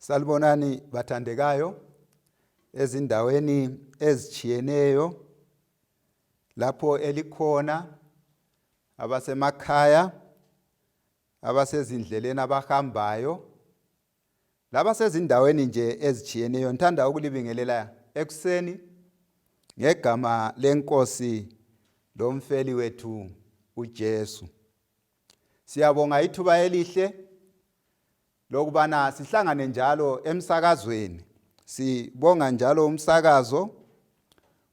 Salibonani bathandekayo ezindaweni ezitshiyeneyo lapho elikhona abasemakhaya abasezindleleni abahambayo labasezindaweni nje ezitshiyeneyo ngithanda ukulibingelela ekuseni ngegama lenkosi lomfeli wethu uJesu. Siyabonga ithuba elihle lokubana sihlangane njalo emsakazweni. Sibonga njalo umsakazo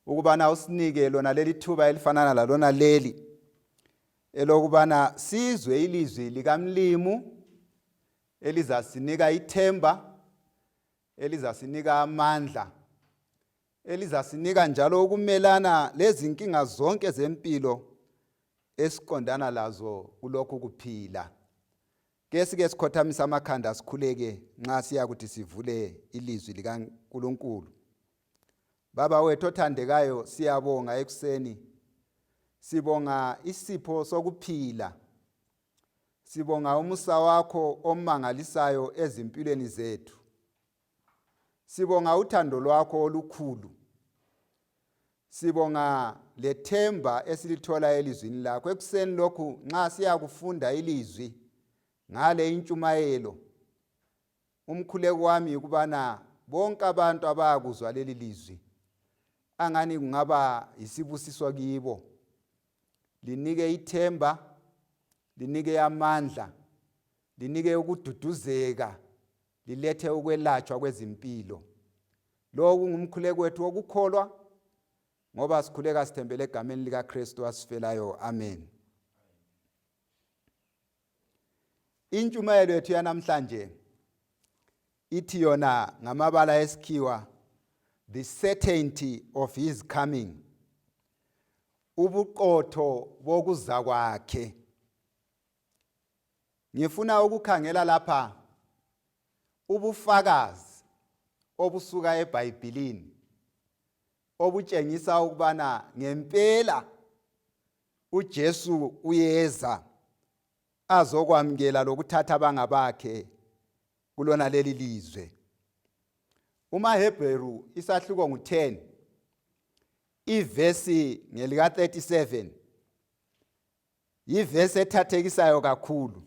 ukubana usinike lona leli thuba elifanana lalona leli elokubana sizwe ilizwi likaMlimu elizasinika ithemba, elizasinika amandla, elizasinika njalo ukumelana lezinkinga zonke zempilo esiqondana lazo kulokhu kuphila. Ke sike sikhothamise amakhanda sikhuleke nxa siyakuthi sivule ilizwi likaNkulunkulu. Baba wethu othandekayo, siyabonga ekuseni. Sibonga isipho sokuphila. Sibonga umusa wakho omangalisayo ezimpilweni zethu. Sibonga uthando lwakho olukhulu. Sibonga lethemba esilithola elizwini lakho. Ekuseni lokhu nxa siyakufunda ilizwi ngale intshumayelo, umkhuleko wami yikubana bonke abantu abayakuzwa leli lizwi angani kungaba yisibusiso kibo. Linike ithemba, linike amandla, linike ukududuzeka, lilethe ukwelatshwa kwezimpilo. Lowu kungumkhuleko wethu wokukholwa ngoba sikhuleka sithembele egameni likaKristu asifelayo. Amen. Intshumayelo yethu yanamhlanje ithi yona ngamabala esikhiwa the certainty of his coming, ubuqotho bokuza kwakhe. Ngifuna ukukhangela lapha ubufakazi obusuka eBhayibhilini obutshengisa ukubana ngempela uJesu uyeza azokwamukela lokuthatha abangabakhe kulona leli lizwe. UmaHebheru isahluko ngu-10 ivesi ngelika 37 Yivesi ethathekisayo kakhulu.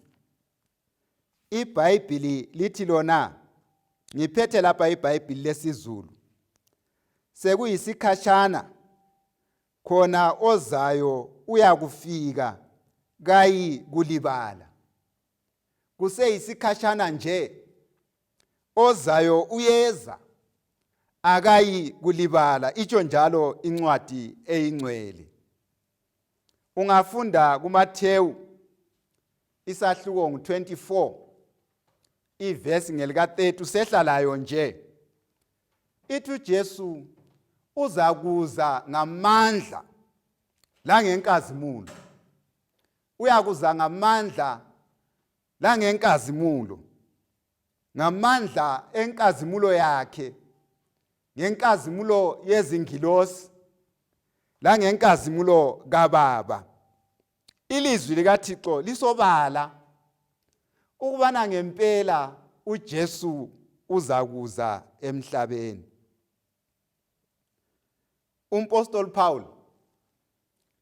IBhayibhili lithi lona, ngiphethe lapha iBhayibhili lesiZulu. Sekuyisikhatshana khona ozayo uyakufika kayi kulibala. Kuseyisikhatshana nje ozayo uyeza akayi kulibala, itsho njalo incwadi eyingcwele. Ungafunda kuMathewu isahluko ngu-24 ivesi ngelika-30 usehla layo nje. Ithi uJesu uzakuza ngamandla langenkazimulo. Uyakuza ngamandla langenkazimulo. Ngamandla enkazimulo yakhe ngenkazimulo yezingilosi langenkazimulo kaBaba. Ilizwi likaThixo lisobala ukubana ngempela uJesu uzakuza emhlabeni. Umpostoli Paul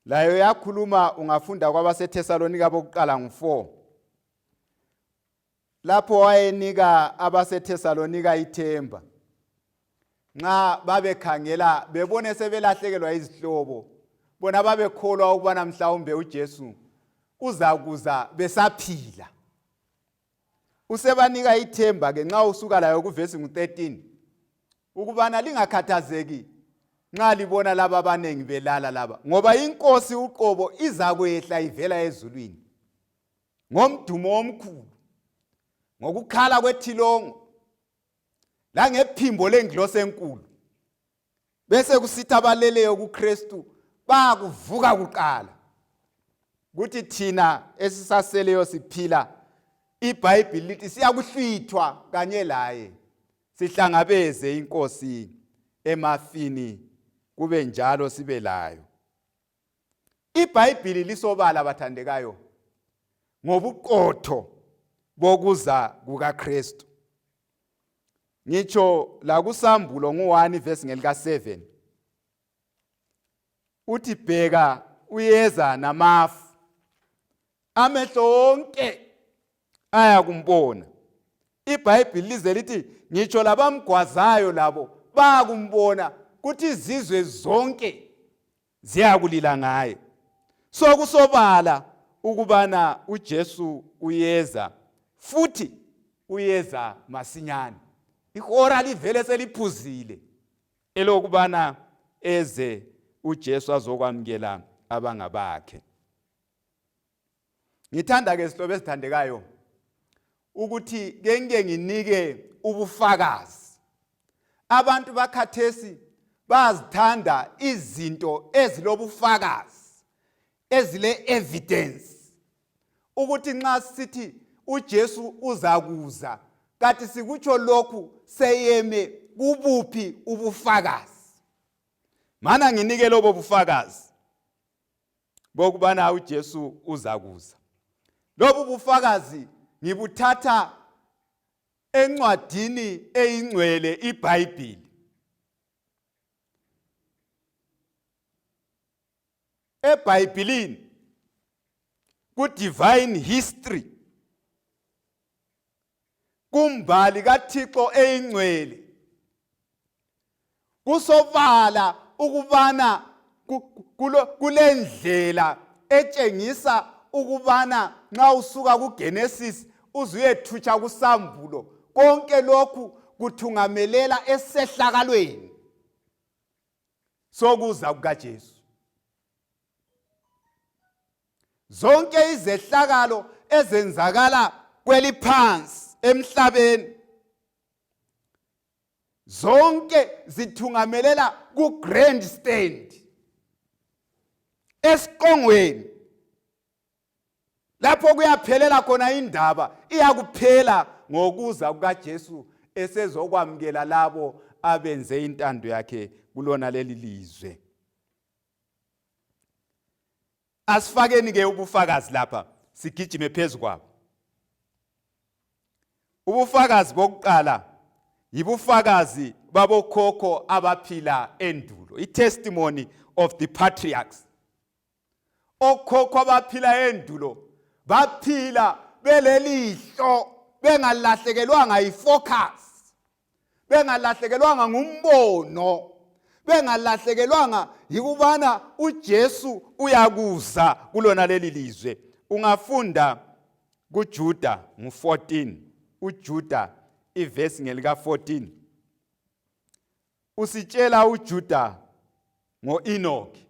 layo yakhuluma ungafunda kwabaseThesalonika bokuqala ngu-4 lapho wayenika abaseThesalonika ithemba nxa babekhangela bebone sebelahlekelwa izihlobo bona babekholwa ukubana mhlawumbe uJesu uzakuza besaphila usebanika ithemba ke nxa usuka layo kuvesi ngu-13 ukubana lingakhathazeki nxa libona laba abaningi belala laba ngoba inkosi uqobo izakwehla ivela ezulwini ngomdumo omkhulu ngokukhala kwethilongo langephimbo lengilosi enkulu bese kusithi abaleleyo kuKristu bakuvuka kuqala kuthi thina esisaseleyo siphila iBhayibhili lithi siyakuhlwithwa kanye laye sihlangabeze inkosi emafini kube njalo sibe layo IBhayibhili lisobala bathandekayo ngobuqotho bokuza kukaKristu. Ngitsho la kusambulo ngu-1 ivesi ngelika-7 uthi bheka uyeza namafu amehlo wonke ayakumbona iBhayibhili lize lithi ngitsho labamgwazayo labo bayakumbona kuthi izizwe zonke ziyakulila ngaye so kusobala ukubana uJesu uyeza futhi uyeza masinyane ihora livele seliphuzile elokubana eze uJesu azokwamukela abangabakhe Ngithanda ke sihlobo esithandekayo ukuthi ke ngike nginike ubufakazi. Abantu bakhathesi bayazithanda izinto ezilobufakazi, ezile evidence ukuthi nxa sithi uJesu uzakuza kathi sikutsho lokhu seyeme kubuphi ubufakazi. Mana nginike lobo bufakazi. Bokubana uJesu uzakuza. Lobu bufakazi ngibuthatha encwadini eyingcwele iBhayibhili. EBhayibhilini ku divine history kumbali kaThixo eyingcwele kusobala ukubana kulendlela etshengisa ukubana nxa usuka kuGenesis uze uyethutsha kusambulo konke lokhu kuthungamelela esehlakalweni sokuza kukaJesu. Zonke izehlakalo ezenzakala kweliphansi emhlabeni zonke zithungamelela ku grand stand esiqongweni lapho kuyaphelela khona indaba iyakuphela ngokuza kukaJesu esezokwamukela labo abenze intando yakhe kulona leli lizwe. Asifakeni ke ubufakazi lapha sigijime phezu kwabo. Ubufakazi bokuqala yibufakazi babokhokho abaphila endulo, i-testimony of the patriarchs. Okhokho abaphila endulo baphila belelihlo bengalahlekelwanga yifocus bengalahlekelwanga ngumbono bengalahlekelwanga yikubana uJesu uyakuza kulona leli lizwe. Ungafunda kuJuda ngu-14 uJuda ivesi ngelika 14 usitshela uJuda ngo-Enoki.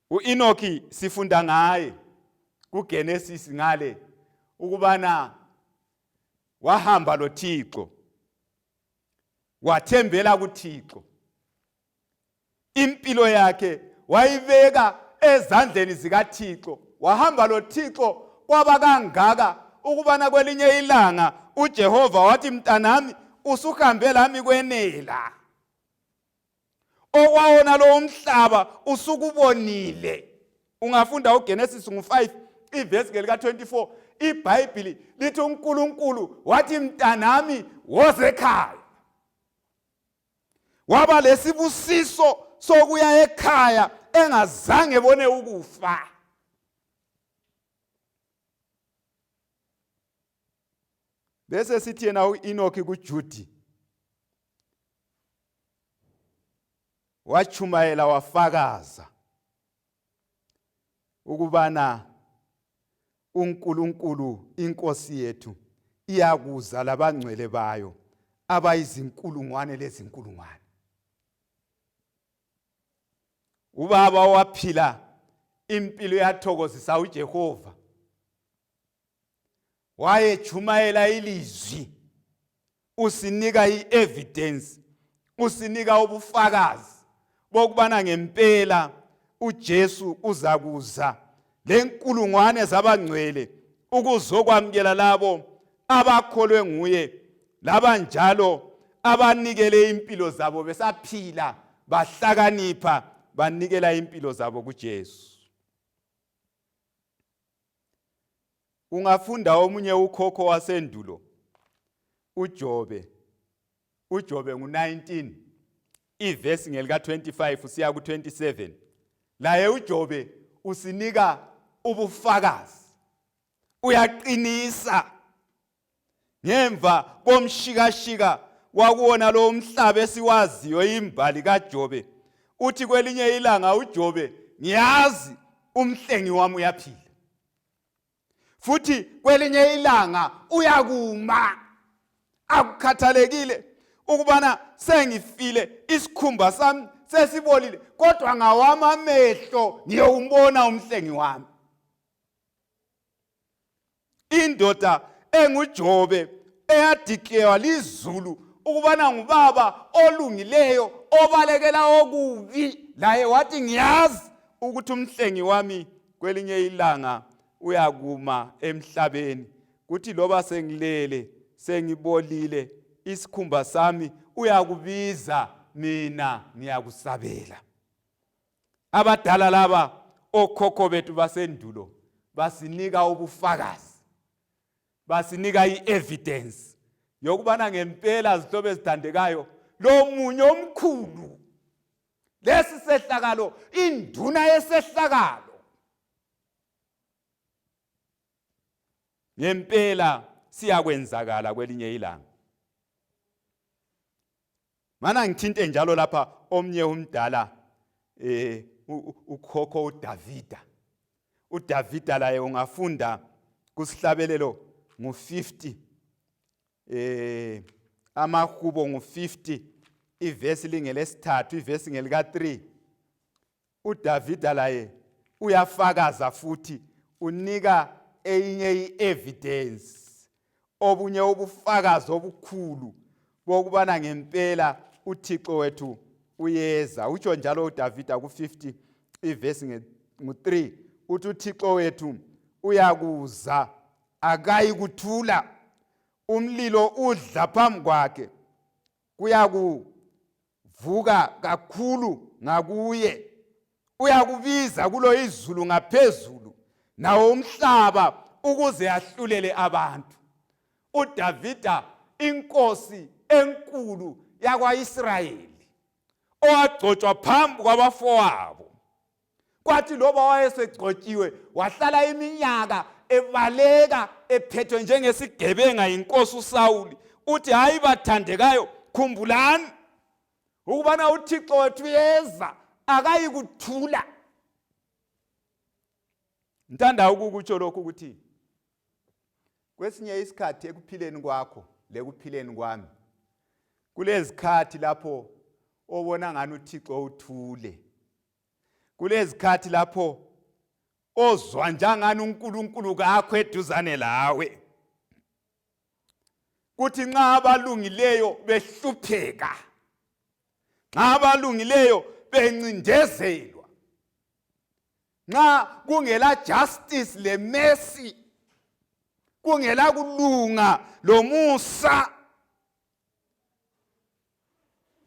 U-Enoki sifunda ngaye kuGenesis ngale ukubana wahamba loThixo wathembela kuThixo impilo yakhe wayibeka ezandleni zikaThixo wahamba loThixo kwaba kangaka ukubana kwelinye ilanga uJehova wathi mntanami usuhambe lami kwenela okwawona lowo mhlaba usukubonile ungafunda uGenesis ngu-5 ivesi ngelika-24 iBhayibhili lithi uNkulunkulu wathi mntanami woze ekhaya waba lesibusiso sokuya ekhaya engazange bone ukufa bese sithi yena u-Enoki kuJudi watshumayela wafakaza ukubana uNkulunkulu inkosi yethu iyakuza labangcwele bayo abayizinkulungwane lezinkulungwane. Ubaba waphila impilo yathokozisa uJehova wayejumayela ilizwi usinika i-evidence usinika ubufakazi bokubana ngempela uJesu uzakuza lenkulungwane zabangcwele ukuzokwamukela labo abakholwe nguye labanjalo abanikele impilo zabo besaphila bahlakanipha banikela impilo zabo kuJesu. Ungafunda omunye ukhokho wasendulo uJobe. uJobe ngu-19 ivesi ngelika-25 siya ku-27 laye uJobe usinika ubufakazi uyaqinisa ngemva komshikashika wakuwona lo mhlaba esiwaziyo imbali kaJobe uthi kwelinye ilanga uJobe ngiyazi umhlengi wami uyaphila futhi kwelinye ilanga uyakuma akukhathalekile ukubana sengifile isikhumba sami sesibolile kodwa ngawami amehlo ngiyowumbona umhlengi wami indoda enguJobe eyadiklewa lizulu ukubana ngubaba olungileyo obalekela okubi laye wathi ngiyazi ukuthi umhlengi wami kwelinye ilanga uyakuma emhlabeni kuthi loba sengilele sengibolile isikhumba sami uyakubiza mina ngiyakusabela abadala laba okhokho bethu basendulo basinika ubufakazi basinika i-evidence yokubana ngempela zihlobo ezithandekayo lo munye omkhulu lesi sehlakalo induna yesehlakalo ngempela siyakwenzakala kwelinye ilanga mana ngithinte njalo lapha omnye umdala eh ukhokho uDavida uDavida laye ungafunda kusihlabelelo ngu50 eh amahubo ngu50 ivesi lingelesithathu ivesi ngelika 3 uDavida laye uyafakaza futhi unika eyinye i-evidence obunye ubufakazi obukhulu bokubana ngempela uThixo wethu uyeza utsho njalo uDavida ku-50 ivesi ngu-3 uthi uThixo wethu uyakuza akayi kuthula umlilo udla phambi kwakhe kuyakuvuka kakhulu ngakuye uyakubiza kulo izulu ngaphezulu nawo umhlaba ukuze ahlulele abantu uDavida inkosi enkulu yakwaIsrayeli owagcotshwa phambi kwabafowabo kwathi loba wayesegcotshiwe wahlala iminyaka ebaleka ephethwe njengesigebenga yinkosi uSawuli uthi hayi bathandekayo khumbulani ukubana uThixo wethu uyeza akayikuthula ngithanda ukukutsho lokhu ukuthi kwesinye isikhathi ekuphileni kwakho lekuphileni kwami kulezikhathi lapho obona ngani uThixo uthule kulezikhathi lapho ozwa njangani uNkulunkulu kakho eduzane lawe kuthi nxa abalungileyo behlupheka nxa abalungileyo bencindezelwa nxa kungela justice le mercy kungela kulunga lomusa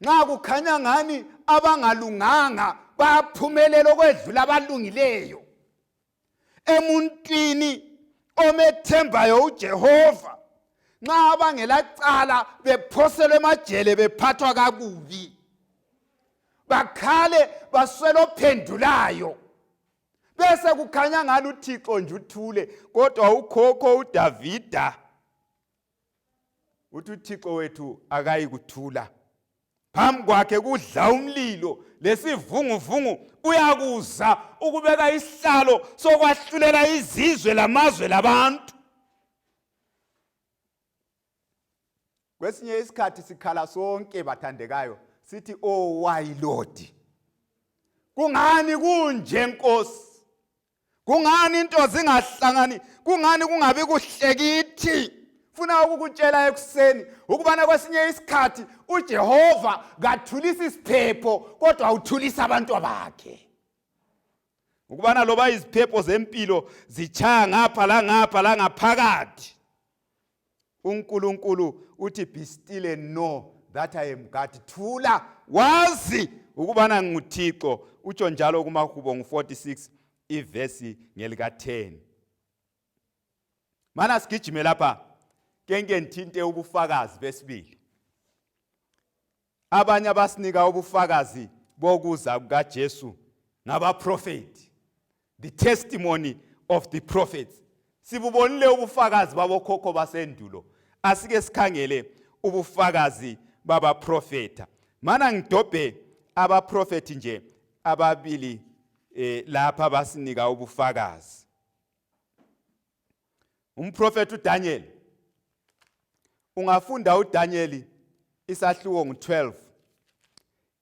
nxa kukhanya ngani abangalunganga bayaphumelela okwedlula abalungileyo emuntwini omethembayo uJehova nxa abangelacala bephoselwe emajele bephathwa kakubi bakhale baswele ophendulayo bese kukhanya ngani uThixo nje uthule kodwa ukhokho uDavida uthi uThixo wethu akayi kuthula phambi kwakhe kudla umlilo lesivunguvungu uyakuza ukubeka isihlalo sokwahlulela izizwe lamazwe labantu kwesinye isikhathi sikhala sonke bathandekayo sithi oh why lord kungani kunje nkosi Kungani into zingahlangani? Kungani kungabi kuhle kithi? Funa ukukutshela ekuseni ukubana kwesinye isikhathi uJehova kathulisi isiphepho kodwa uthulisa abantu bakhe. Ukubana loba iziphepho zempilo zichaya ngapha langapha langaphakathi. uNkulunkulu uthi be still and know that I am God. Thula wazi ukubana nginguThixo. Utsho njalo kumahubo ngu-46 ivesi ngelika-10. Mana sigijime lapha kenke ngithinte ubufakazi besibili. Abanye abasinika ubufakazi bokuza kukaJesu ngabaprofeti. The testimony of the prophets. Sibubonile ubufakazi babokhokho basendulo. Asike sikhangele ubufakazi babaprofeta. Mana ngidobhe abaprofeti nje ababili eh lapha basinika ubufakazi. Umprofeti uDaniel ungafunda uDaniel isahluko ngu12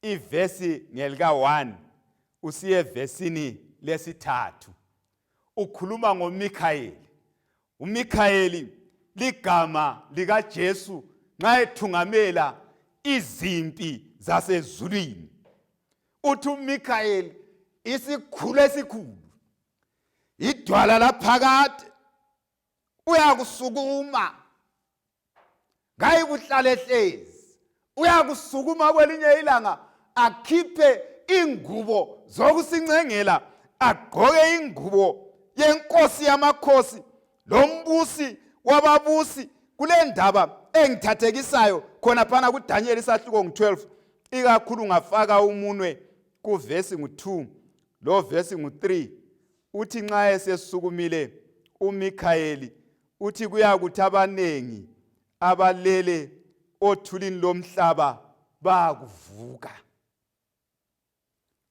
ivesi ngelika 1 usiye evesini lesithathu ukhuluma ngoMikhayeli. uMikhayeli ligama likaJesu nxa ethungamela izimpi zasezulwini. Uthi uMikhayeli isikhulu esikhulu idwala laphakade uyakusukuma kayikuhlala ehlezi uyakusukuma kwelinye ilanga akhiphe ingubo zokusincengela agqoke ingubo yenkosi yamakhosi lombusi wababusi kule ndaba engithathekisayo khona phana kuDaniel isahluko ngu-12 ikakhulu ngafaka umunwe kuvesi ngu-2 lo vesi ngu-3 uthi nxa esesukumile uMikhayeli uthi kuyakuthi abanengi abalele othulini lomhlaba bakuvuka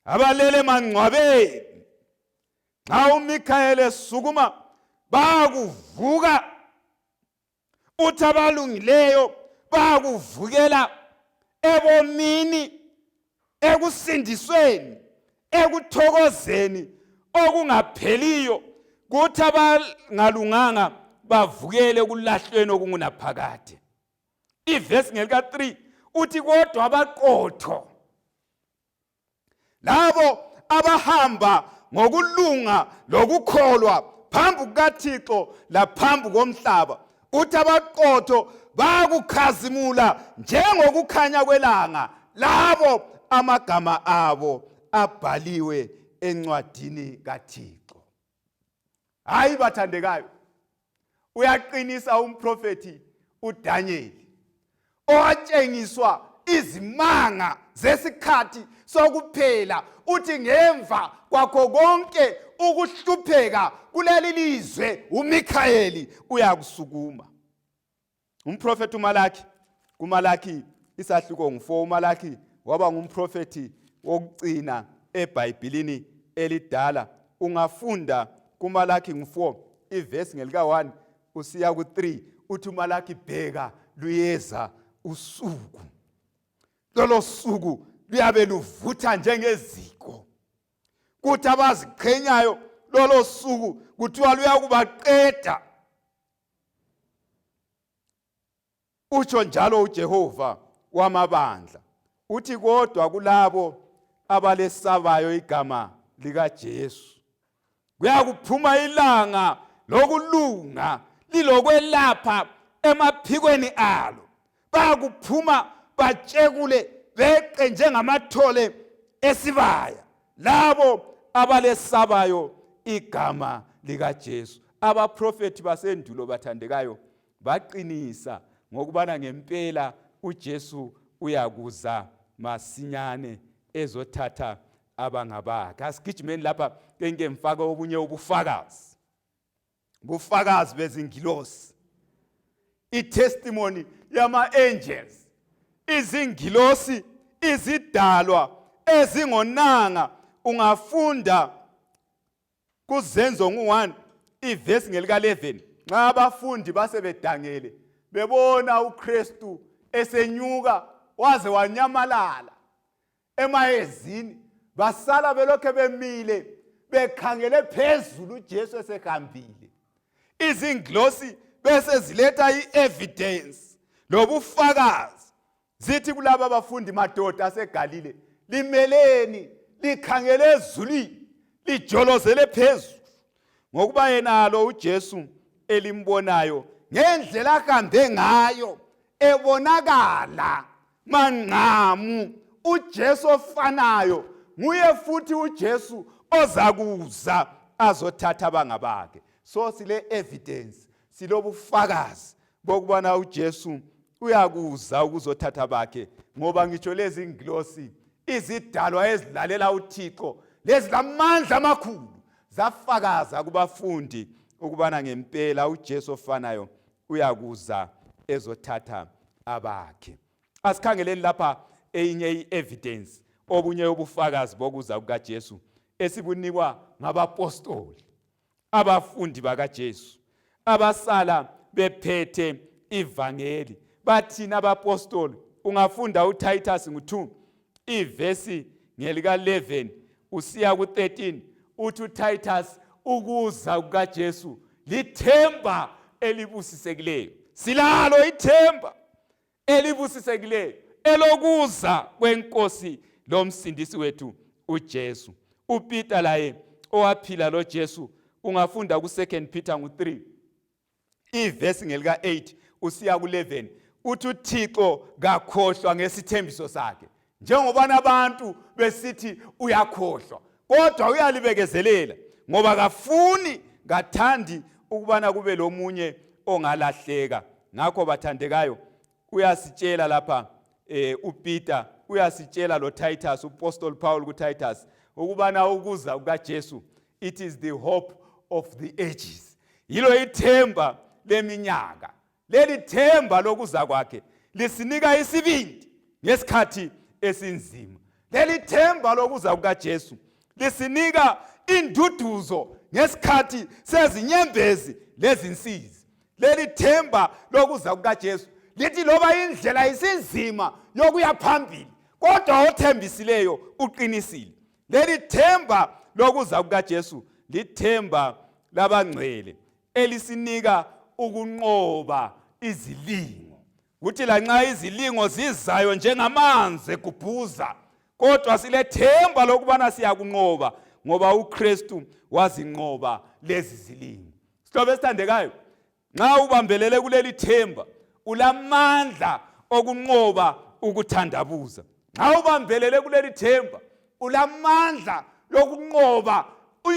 abalele emangcwabeni nxa uMikhayeli esukuma bakuvuka uthi abalungileyo bakuvukela ebomini ekusindisweni ekuthokozeni okungapheliyo kuthi abangalunganga bavukele ekulahlweni okungunaphakade ivesi ngelika-3 uthi kodwa abaqotho labo abahamba ngokulunga lokukholwa phambi kukaThixo laphambi komhlaba uthi abaqotho bayakukhazimula njengokukhanya kwelanga labo amagama abo abhaliwe encwadini kaThixo. Hayi bathandekayo, uyaqinisa umprofethi uDaniel owatshengiswa izimanga zesikhathi sokuphela uthi ngemva kwakho konke ukuhlupheka kuleli lizwe uMikhayeli uyakusukuma. Umprofethi uMalaki kuMalaki isahluko ngu-4 uMalaki waba ngumprofethi wokugcina eBhayibhilini elidala. Ungafunda kuMalaki ngu-4 ivesi ngelika-1 usiya ku-3 uthi uMalaki bheka luyeza usuku lolo suku luyabe luvutha njengeziko kuthi abaziqhenyayo lolo suku kuthiwa luyakubaqeda Utsho njalo uJehova wamabandla uthi kodwa kulabo abalesabayo igama likaJesu kuyakuphuma ilanga lokulunga lilokwelapha emaphikweni alo bayakuphuma batshekule beqe njengamathole esibaya labo abalesabayo igama likaJesu. Abaprofethi basendulo bathandekayo baqinisa ngokubana ngempela uJesu uyakuza masinyane ezothatha abangabakhe. Asigijimeni lapha ke ngifake obunye ubufakazi. Bufakazi bezingilosi. I-testimony yama-angels. Izingilosi izidalwa ezingonanga ungafunda kuzenzo ngu-1 ivesi ngelika-11 nxa abafundi base bedangele bebona uKristu esenyuka waze wanyamalala emayezini basala belokhe bemile bekhangele phezulu uJesu esehambile izingilosi bese ziletha i-evidence lobufakazi zithi kulaba abafundi madoda aseGalile limeleni likhangele ezulwini lijolozele phezulu ngokuba yenalo uJesu elimbonayo ngendlela ahambe ngayo ebonakala mangqamu uJesu ofanayo nguye futhi uJesu ozakuza azothatha abangabakhe so sile evidence silobufakazi bokubana uJesu. Uyakuza ukuzothatha bakhe ngoba ngitsho lezi ngilosi izidalwa ezilalela uThixo lezilamandla amakhulu zafakaza kubafundi ukubana ngempela uJesu ofanayo uyakuza ezothatha abakhe. Asikhangeleni lapha eyinye i-evidence, obunye ubufakazi bokuza kukaJesu esibunikwa ngabapostoli, abafundi bakaJesu abasala bephethe ivangeli. Bathini abapostoli? Ungafunda uTitus ngu-2 ivesi ngelika-11 usiya ku-13, uthi uTitus ukuza kukaJesu lithemba elibusisekileyo. Silalo ithemba elibusisekileyo elokuza kwenkosi lomsindisi wethu uJesu. UPeter laye owaphila loJesu, ungafunda ku-2 Peter ngu-3 ivesi ngelika-8 usiya ku-11, uthi uThixo kakhohlwa ngesithembiso sakhe njengobana abantu besithi uyakhohlwa, kodwa uyalibekezelela ngoba kafuni kathandi ukubana kube lomunye ongalahleka. Ngakho bathandekayo, uyasitshela lapha uPeter, uyasitshela lo Titus, uPostol Paul kuTitus, ukubana ukuza kukaJesu, it is the hope of the ages, yilo ithemba leminyaka. Leli themba lokuza kwakhe lisinika isibindi ngesikhathi esinzima. Leli themba lokuza kukaJesu lisinika induduzo ngesikhathi sezinyembezi lezinsizi. Leli themba lokuza kukaJesu lithi loba indlela isinzima yokuya phambili, kodwa othembisileyo uqinisile. Leli themba lokuza kukaJesu lithemba labangcwele elisinika ukunqoba izilingo. Kuthi lanxa izilingo zizayo njengamanzi egubhuza, kodwa silethemba lokubana siyakunqoba ngoba uKristu wazinqoba lezi zilingo. Sihlobo esithandekayo, nxa ubambelele kuleli themba ulamandla okunqoba ukuthandabuza. Nxa ubambelele kuleli themba ulamandla lokunqoba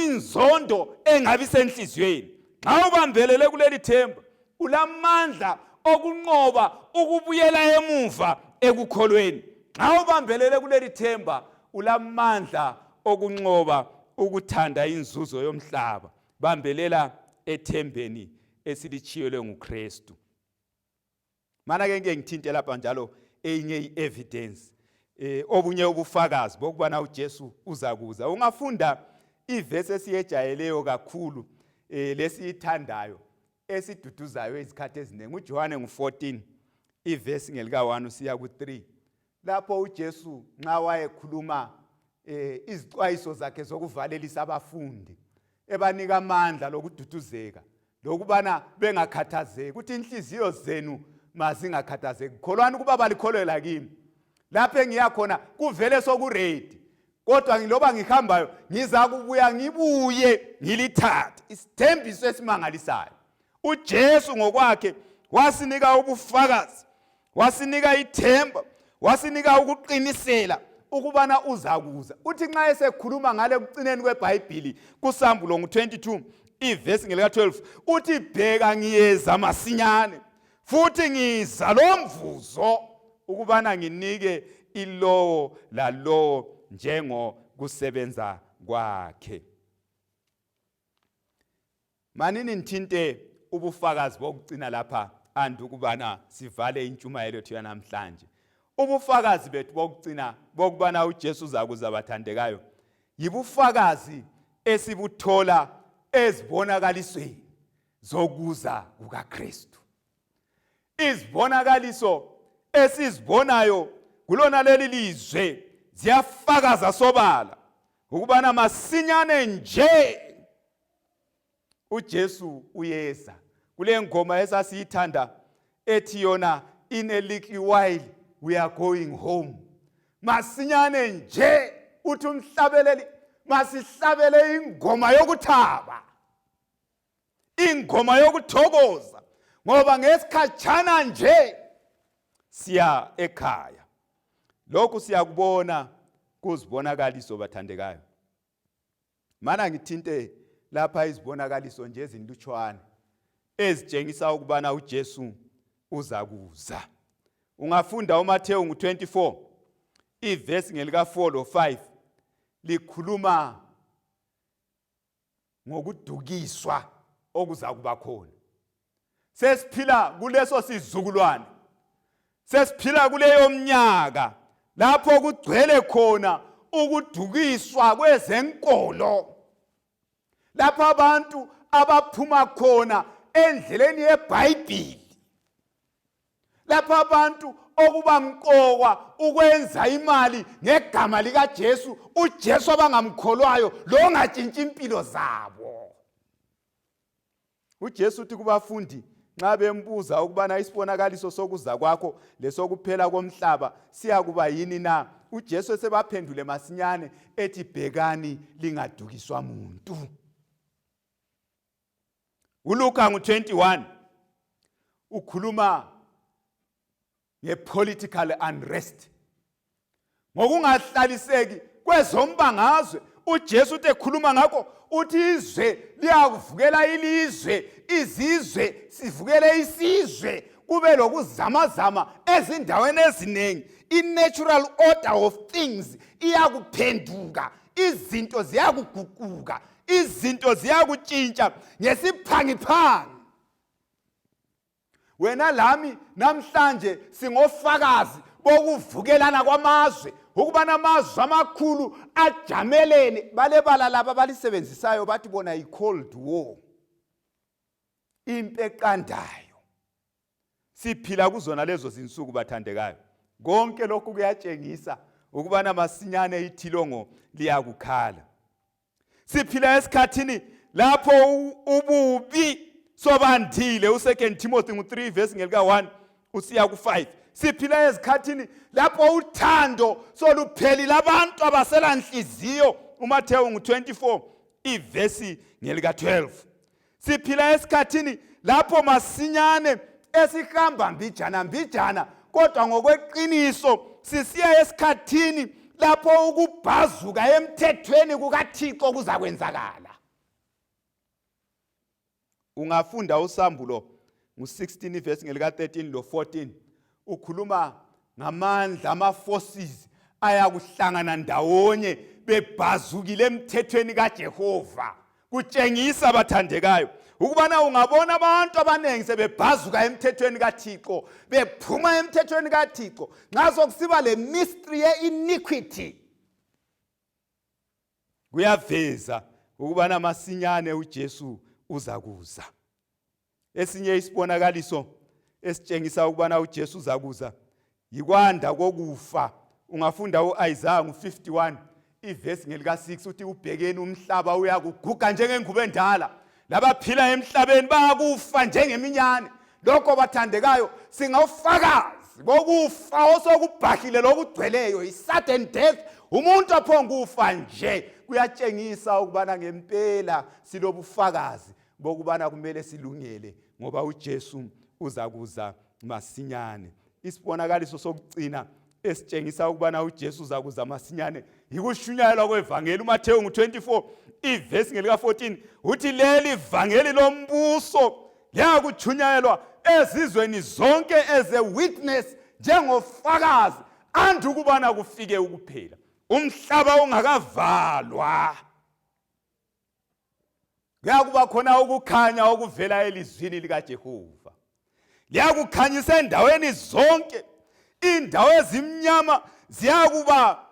inzondo engabi senhliziyweni. Nxa ubambelele kuleli themba ulamandla okunqoba ukubuyela emuva ekukholweni. Nxa ubambelele kuleli themba ulamandla okunqoba ukuthanda inzuzo yomhlaba. Bambelela ethembeni esilitshiyelwe nguKristu. Mana ke ngike ngithinte lapha njalo eyinye i-evidence, obunye ubufakazi bokubana uJesu uzakuza. Ungafunda ivesi esiyejayeleyo kakhulu, lesiyithandayo, esiduduzayo izikhathi eziningi, uJohane ngu-14 ivesi ngelika-1 usiya ku-3, lapho uJesu nxa wayekhuluma izixwayiso zakhe zokuvalelisa abafundi, ebanika amandla lokududuzeka lokubana bengakhathazeki, ukuthi inhliziyo zenu mazingakhathazeki, kholwani ukuba balikholwela kimi, lapho engiya khona kuvele sokuredi, kodwa ngiloba ngihambayo ngiza kubuya ngibuye ngilithathe. Isithembiso esimangalisayo. UJesu ngokwakhe wasinika ubufakazi, wasinika ithemba, wasinika ukuqinisela ukubana uzakuza. Uthi nxa esekhuluma ngale ekucineni kweBhayibhili kuSambulo ngu-22 ivesi ngelika-12, uthi bheka ngiyeza masinyane, futhi ngiza lo mvuzo ukubana nginike ilowo lalowo njengokusebenza kwakhe. Manini ngithinte ubufakazi bokucina lapha andu ukubana sivale intshumayelo yethu yanamhlanje. Ubufakazi bethu bokucina bokubana uJesu uzakuza, bathandekayo, yibufakazi esibuthola ezibonakalisweni zokuza kukaKristu. Izibonakaliso esizibonayo kulona leli lizwe ziyafakaza sobala ukubana masinyane nje uJesu uyeza. Kule ngoma esasiyithanda ethi yona, "In a little while we are going home." Masinyane nje, uthi umhlabeleli, masihlabele ingoma yokuthaba, ingoma yokuthokoza, ngoba ngesikhatshana nje siya ekhaya. Lokhu siyakubona kuzibonakaliso, bathandekayo. Mana ngithinte lapha izibonakaliso nje ezinlutshwane ezitshengisa ukubana uJesu uzakuza. Ungafunda uMathewu ngu-24 ivesi ngelika-4 lo-5 likhuluma ngokudukiswa okuza kuba khona. Sesiphila kuleso sizukulwane, sesiphila kuleyo mnyaka lapho kugcwele khona ukudukiswa kwezenkolo, lapho abantu abaphuma khona endleleni yeBhayibhili, lapho abantu okuba mqokwa ukwenza imali ngegama likaJesu, uJesu abangamkholwayo lo ongatshintshi impilo zabo. UJesu uthi kubafundi nxa bembuza ukubana isibonakaliso sokuza kwakho lesokuphela komhlaba siyakuba yini na, uJesu esebaphendule masinyane ethi bhekani lingadukiswa muntu. ULuka ngu-21 ukhuluma nge-political unrest, ngokungahlaliseki kwezombangazwe. UJesu uthi ekhuluma ngakho uthi izwe liyakuvukela ilizwe, izizwe sivukele isizwe, kube lokuzamazama ezindaweni eziningi. I-natural order of things iyakuphenduka, izinto ziyakuguquka, izinto ziyakutshintsha ngesiphangiphangi. Wena lami namhlanje singofakazi bokuvukelana kwamazwe, ukubana amazwe amakhulu ajamelene. Balebala laba abalisebenzisayo bathi bona yi-cold war, impi eqandayo. Siphila kuzona lezo zinsuku bathandekayo. Konke lokhu kuyatshengisa ukubana masinyane ithilongo liyakukhala. Siphila esikhathini lapho ububi sobandile. U2 Timothy ngu3 verse ngelika 1 usiya ku5. Siphila ezikhathini lapho uthando soluphelile, abantu abasela nhliziyo. UMathewu ngu24 ivesi ngelika 12. Siphila esikhathini lapho masinyane esihamba mbijana mbijana, kodwa ngokweqiniso sisiya esikhathini lapho ukubhazuka emthethweni kukaThixo kuzakwenzakala. Ungafunda uSambulo ngu-16 ivesi ngelika-13 lo-14, ukhuluma ngamandla ama-forces ayakuhlangana ndawonye bebhazukile emthethweni kaJehova. Kutshengisa bathandekayo ukubana ungabona abantu abaningi sebebhazuka emthethweni kaThixo, bephuma emthethweni kaThixo, nxa sokusiba le mystery ye-iniquity, kuyaveza ukubana masinyane uJesu uzakuza. Esinye isibonakaliso esitshengisa ukubana uJesu uzakuza yikwanda kokufa. Ungafunda uIsaiah ngu51 ivesi ngelika-6, uthi ubhekeni umhlaba uyakuguga njengengubo endala, labaphila emhlabeni bayakufa njengeminyane. Lokho bathandekayo singawufakazi bokufa osokubhahile lokugcweleyo, i-sudden death, umuntu aphongufa nje. Kuyatshengisa ukubana ngempela silobufakazi bokubana kumele silungele, ngoba uJesu uzakuza masinyane. Isibonakaliso sokugcina esitshengisa ukubana uJesu uzakuza masinyane yikushunyayelwa kwevangeli. UMathewu ngu-24 ivesi ngelika-14 uthi leli vangeli lombuso liyakutshunyayelwa ezizweni zonke as a witness, njengofakazi, anti ukubana kufike ukuphela, umhlaba ungakavalwa. Kuyakuba khona ukukhanya okuvela elizwini likaJehova, liyakukhanyisa endaweni zonke. Indawo ezimnyama ziyakuba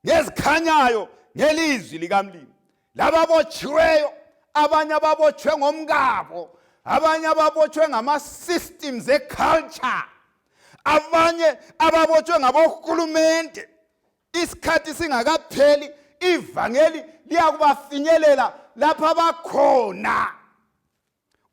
ngezikhanyayo ngelizwi likamlimi. Lababotshiweyo, abanye ababotshwe ngomkabo, abanye ababotshwe ngama-systems e-culture, abanye ababotshwe ngabohulumende, isikhathi singakapheli ivangeli liyakubafinyelela lapha abakhona.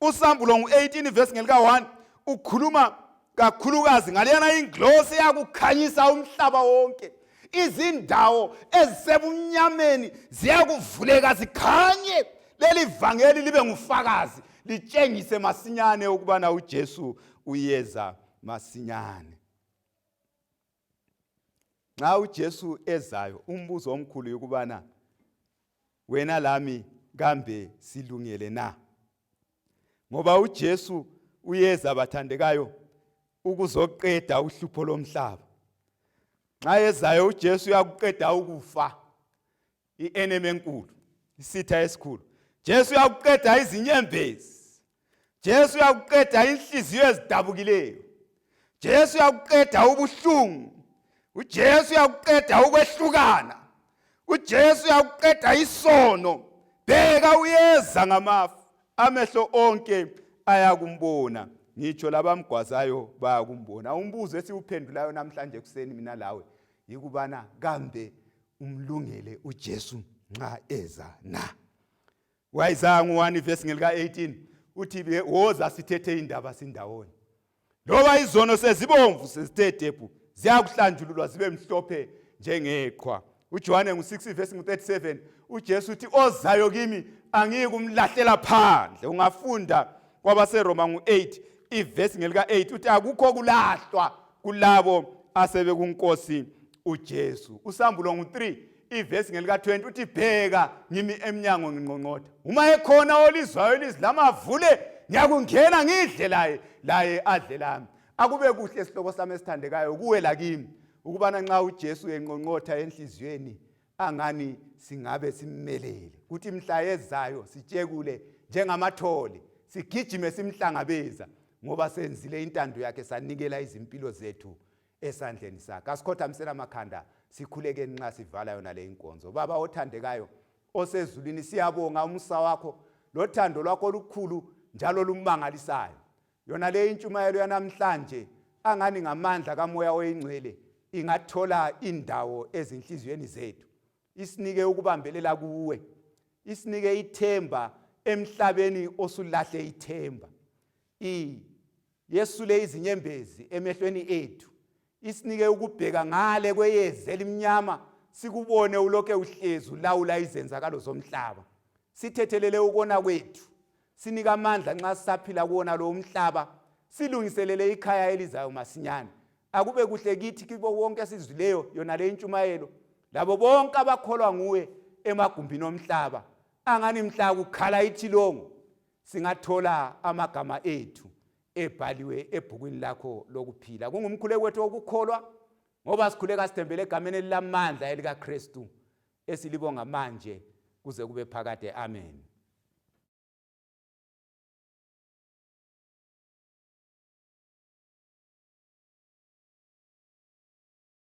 USambulo ngu-18 verse ngelika-1 ukhuluma kakhulukazi ngaleyana inglosi eyakukhanyisa umhlaba wonke. Izindawo ezisebumnyameni ziyakuvuleka zikhanye, leli vangeli libe ngufakazi, litshengise masinyane ukubana uJesu uyeza masinyane. Nxa uJesu ezayo, umbuzo omkhulu yikubana wena lami kambe silungele na? Ngoba uJesu uyeza bathandekayo. Ukuzoqeda uhlupho lomhlaba. Nxa ezayo uJesu uyakuqeda ukufa. I-enemy enkulu, isitha esikhulu. Jesu uyakuqeda izinyembezi. Jesu uyakuqeda inhliziyo ezidabukileyo. Jesu uyakuqeda ubuhlungu. uJesu uyakuqeda ukwehlukana. uJesu uyakuqeda isono. Bheka uyeza ngamafu. Amehlo onke ayakumbona. Ngitsho labamgwazayo bayakumbona. Umbuzo esiwuphendulayo namhlanje ekuseni mina lawe yikubana kambe umlungele uJesu nxa eza na? U-Isaya ngu-1 ivesi ngelika-18 uthi woza sithethe indaba sindawonye. Loba izono sezibomvu sezithe dephu ziyakuhlanjululwa zibe mhlophe njengeqhwa. UJohane ngu-6 ivesi ngu-37 uJesu uthi ozayo kimi angiyi kumlahlela phandle. Ungafunda kwabaseRoma ngu-8 ivesi ngelika-8 uthi akukho kulahlwa kulabo asebekunkosi uJesu. Usambulo ngu-3 ivesi ngelika-20 uthi bheka ngimi emnyango nginqonqotha uma ekhona olizwayo ilizwi lami avule ngiyakungena ngidle laye laye adle lami akube kuhle sihlobo sami esithandekayo kuwe lakimi ukubana nxa uJesu enqonqotha enhliziyweni angani singabe simmelele kuthi mhla ezayo sitshekule njengamathole sigijime simhlangabeza ngoba senzile intando yakhe sanikela izimpilo zethu esandleni sakhe. Asikhothamisele amakhanda sikhulekeni nxa sivala yona le inkonzo. Baba othandekayo osezulwini, siyabonga umusa wakho lothando lwakho olukhulu njalo olumangalisayo. Yona le intshumayelo yanamhlanje angani ngamandla kaMoya oyiNgcwele ingathola indawo ezinhliziyweni zethu, isinike ukubambelela kuwe, isinike ithemba emhlabeni osulahle ithemba. Yesule izinyembezi emehlweni ethu, isinike ukubheka ngale kweyezi elimnyama, sikubone ulokhe uhlezi ulawula izenzakalo zomhlaba. Sithethelele ukona kwethu, sinike amandla nxa sisaphila kuwona lo umhlaba, silungiselele ikhaya elizayo masinyane. Akube kuhle kithi kibo bonke esizwileyo yona le intshumayelo, labo bonke abakholwa nguwe emagumbini omhlaba, angani mhla kukhala ithilongo singathola amagama ethu ebhaliwe ebhukwini lakho lokuphila. Kungumkhuleko wethu wokukholwa ngoba sikhuleka sithembele egameni elilamandla elikaKristu esilibonga manje kuze kube phakade. Amen.